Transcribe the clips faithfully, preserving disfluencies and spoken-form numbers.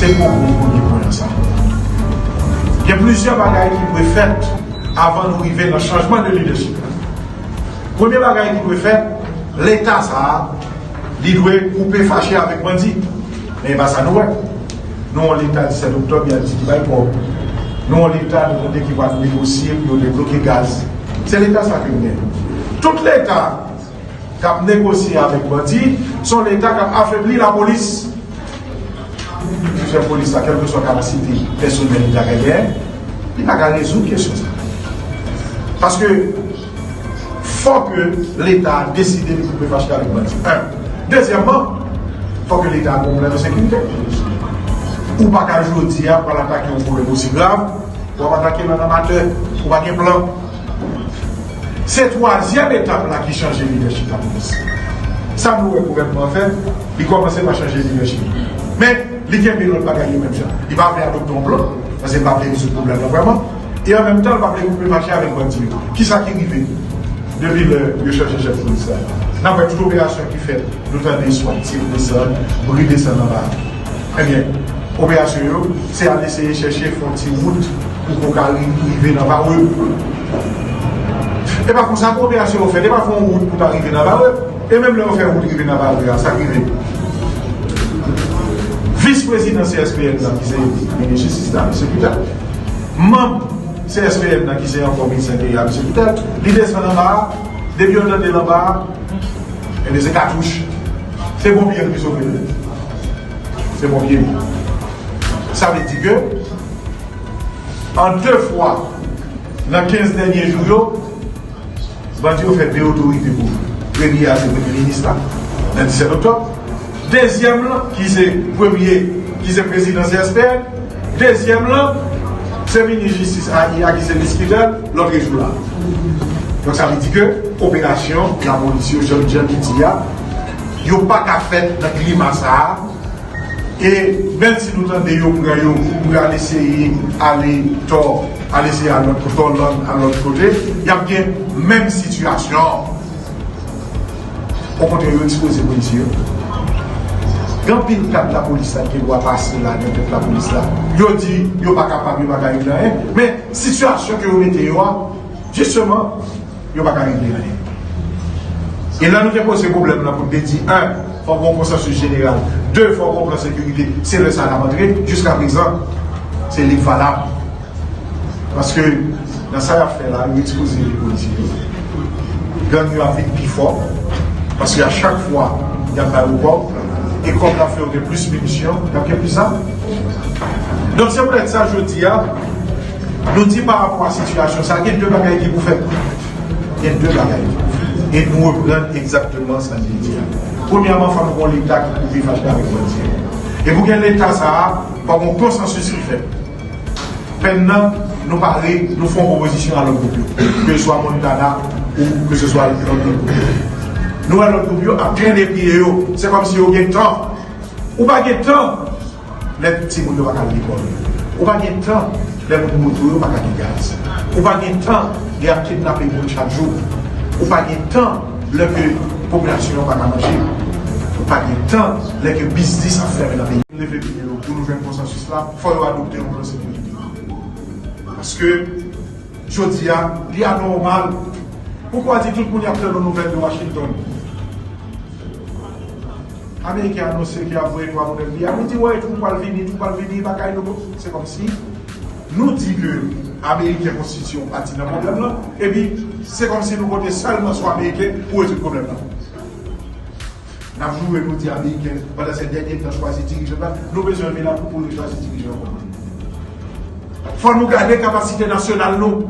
Se poko premye pwen an sa. Gen plizyè bagay ki dwe fèt avan nou rive nan chanjman de lidèchip la. Premye bagay ki dwe fèt, Leta sa a, li dwe koupe fache avèk bandi. Men e pa sa nou wè. Nou yon Leta disèt oktòb, y ap di ki bay pòv. Nou yon Leta nou tande ki pral negosye pou yo debloke gaz. Se Leta sa ke nou gen. Tout Leta k ap negosye avèk bandi, se yon Leta k ap afebli lapolis. Chèf polis la, kèlkeswa kapasite pèsonèl li ta ka genyen, li pa ka rezoud kesyon sa. Paske fò ke Leta a deside li koupe fache avèk bandi. En. Dezyèmman, fò ke Leta a gen yon plan de sekirite. Ou pa ka jodi a pral atake yon pwoblèm osi grav, w ap atake l an amatè, ou pa gen plan. Se twazyèm etap la ki chanje lidèchip lapolis. Sa nou wè gouvènman an fè, li kòmanse pa chanje lidèchip. Men, li kenbe lòt bagay yo menm jan. Li pa vle adopte yon plan, paske li pa vle rezoud pwoblèm nan vrèman. E an menm tan, li pa vle koupe fache avèk bandi yo. Kisa ki rive depi lè yo chanje chèf polis la? N ap wè tout operasyon ki fèt, nou tande swat tir desann, bri desann anba. Ebyen, operasyon yo, se al eseye chèche fè yon ti wout pou koka ri-, rive nan Varreux. E pa konsa ke operasyon yo fèt, e pa fè yon wout pou ta rive nan Varreux. E menm lè yo fè wout rive nan Varreux a, sa k rive? Vis prezidan C S P N nan ki se minis jistis la, misye Pital. Manm C S P N nan ki se ankò medsen peyi a, misye Pital. Li desann anba a, depi yo tande l anba a, ebyen se katouch. Se ponpye yo ki sove l. Se ponpye yo. Sa vle di ke, an de fwa, nan kenz dènye jou yo, bandi yo fè de otorite pou yo. Premye a se premye minis la, nan disèt oktòb. Dezyèm lan, ki se premye, ki se prezidan C S P N. Dezyèm lan, se minis jistis a I A ki se Vis Pital, lòt rejou la. Donk sa vle di ke operasyon lapolis yo, jan, jan li di a, yo pa ka fèt nan klima sa a. E menm si nou tande yo pran yo pou al eseye ale tò, al eseye al lòt kote, Òland, al lòt kote, y ap gen menm sitiyasyon. Okontrè, yo ekspoze polisye yo. Gen anpil kad lapolis la ki gen dwa pase la, nan tèt lapolis la. Yo di yo pa kapab, yo pa ka regle anyen. Men sitiyasyon ke yo mete yo a, jisteman, yo pa ka regle anyen. E lè nou te poze pwoblèm nan pou n te di, en, fòk gen yon konsansis jeneral, de, fòk gen yon plan sekirite, se lè sa a n ap antre, jiskaprezan, se lig valab. Paske nan sa y ap fè la, yo ekspoze polisye yo. Gang yo ap vin pi fò, paske a chak fwa y ap bay yo kòb, e kòb la fè yo gen plis minisyon, y ap gen plis zam. Donk se poutèt sa jodi a, nou di pa rapò a sitiyasyon sa, gen de bagay ki pou fèt. Gen de bagay. E nou reprann egzakteman sa n te di a. Premyèman, fò nou gen yon Leta ki koupe fache avèk bandi yo. E pou gen Leta sa a, fò gen yon konsansis ki fèt. Pèn nan, nou pare, nou fè yon pwopozisyon a lòt gwoup yo. Keseswa Montana ou keseswa lòt gwoup yo. Nou wè lòt gwoup yo ap trennen pye yo. Se kòmsi yo gen tan. Ou pa gen tan lè timoun yo pa ka al lekòl. Ou pa gen tan lè moun moto yo pa ka gen gaz. Ou pa gen tan lè y ap kidnape moun chak jou. Ou pa gen tan lè ke popilasyon an pa ka manje. Ou pa gen tan lè ke biznis ap fèmen nan peyi. Leve pye yo pou nou jwenn konsansis la, fò yo adopte yon plan sekirite. Paske, jodi a, li anòmal. Poukwa di tout moun y ap tann yon nouvèl de Washington? Ameriken anonse ke y ap voye twa moun F B I. Nou di, wè, twoup pral vini, twoup pral vini, bagay nou. Se kòmsi nou di ke Ameriken konstitye yon pati nan pwoblèm lan, epi se kòmsi nou konte sèlman sou Ameriken pou rezoud pwoblèm lan. N ap joure, nou di Ameriken, pandan se dènye tan, chwazi dirijan pa nou, nou bezwen vin la pou, pou nou chwazi dirijan ankò. Fò nou gade kapasite nasyonal nou.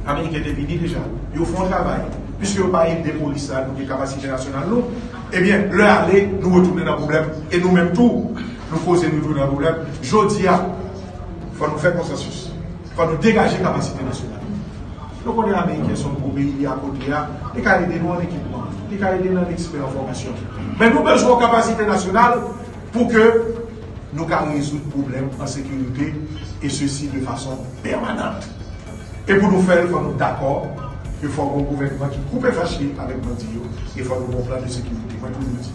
Ameriken te vini deja. Yo fè yon travay. Piske yo pa ede polis la, nou gen kapasite nasyonal nou. Ebyen, lè ale, nou retounen nan pwoblèm. E nou menm tou, nou koze nou tounen nan pwoblèm. Jodi a, fò nou fè konsansis. Fò nou degaje kapasite nasyonal. Nou konnen Ameriken se yon gwo peyi, li akote a. Li ka ede nou an ekipman. Li ka ede nan ekspè an fòmasyon. Men nou bezwen yon kapasite nasyonal pou ke nou ka rezoud pwoblèm ensekirite, e sesi de fason pèmanan. E pou nou fè l, fò nou dakò ke fò gen yon gouvènman ki koupe fache avèk bandi yo, e fò nou gen yon plan de sekirite. Mwen toujou di,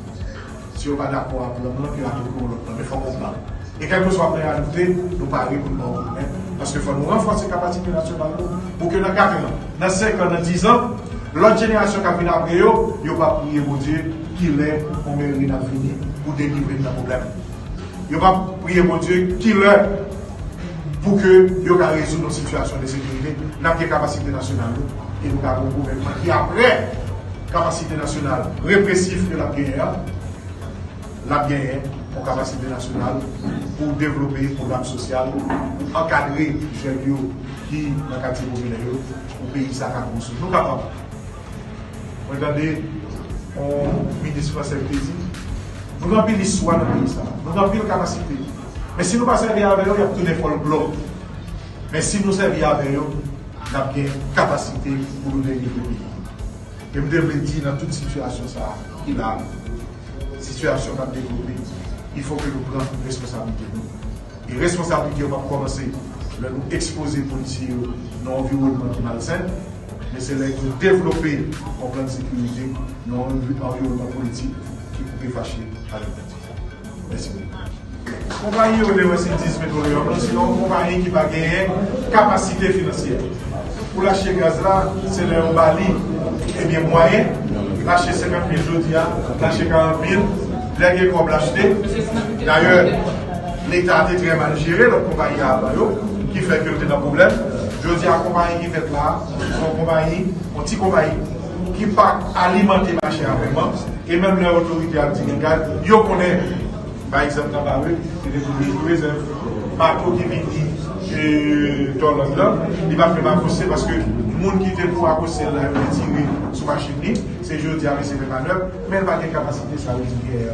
si yo pa dakò a plan nan, yo adopte yon lòt plan, men fò gen yon plan. E kèlkeswa plan y ajoute, nou pare pou n ba yo kout men. Paske fò nou ranfòse kapasite nasyonal nou, pou ke nan kat an, nan senk an, nan diz an, lòt jenerasyon k ap vin apre yo, yo p ap priye Bondye kilè yon meri n ap vini pou delivre n nan pwoblèm. Yo p ap priye Bondye kilè pou ke yo ka rezoud yon sitiyasyon de sekirite, n ap gen kapasite nasyonal nou, e nou ka gen yon gouvènman ki, apre kapasite nasyonal represif ke l ap genyen an, l ap genyen yon kapasite nasyonal pou devlope pwogram sosyal, pou ankadre jèn yo ki nan katye popilè yo, pou peyi sa ka konstwi. Nou kapab. Mwen tande yon minis fransè ki te di, nou gen anpil istwa nan peyi sa, nou gen anpil kapasite. Men si nou pa sèvi avè yo, y ap tounen fòlklò. Men si nou sèvi avè yo, n ap gen kapasite pou nou delivre peyi. E m te vle di nan tout sitiyasyon sa a ki la, sitiyasyon k ap devlope, il faut que nou pran responsablite nou. E responsablite yo p ap kòmanse lè nou ekspoze polisye yo nan yon anviwònman ki malsen, men se lè nou devlope yon plan de sekirite nan yon anviwònman politik ki koupe fache avèk bandi. Mèsi bokou. Konpayi yo te wè se dis Petroleum lan, se yon konpayi ki pa genyen kapasite finansyè. Pou l achte gaz la, se lè yo ba li, ebyen, mwayen, l achte senkant mil jodi a, l achte karant mil, lè gen kòb l achte. Dayè, Leta te trè mal jere lòt konpayi a avan yo, ki fè ke l te nan pwoblèm. Jodi a, konpayi ki fèt la, se yon konpayi, yon ti konpayi, ki pa alimante mache a vrèman. E menm lè otorite ap di gen gaz, yo konnen, pa egzanp, nan Bare, se te pou rezèv bato ki vini, e, Tòland lan, li pa t menm akosye paske moun ki te pou akosye l la, yo retire sou machin li. Se jodi a, mesye fè manèv, men l pa gen kapasite sa yo di gen an.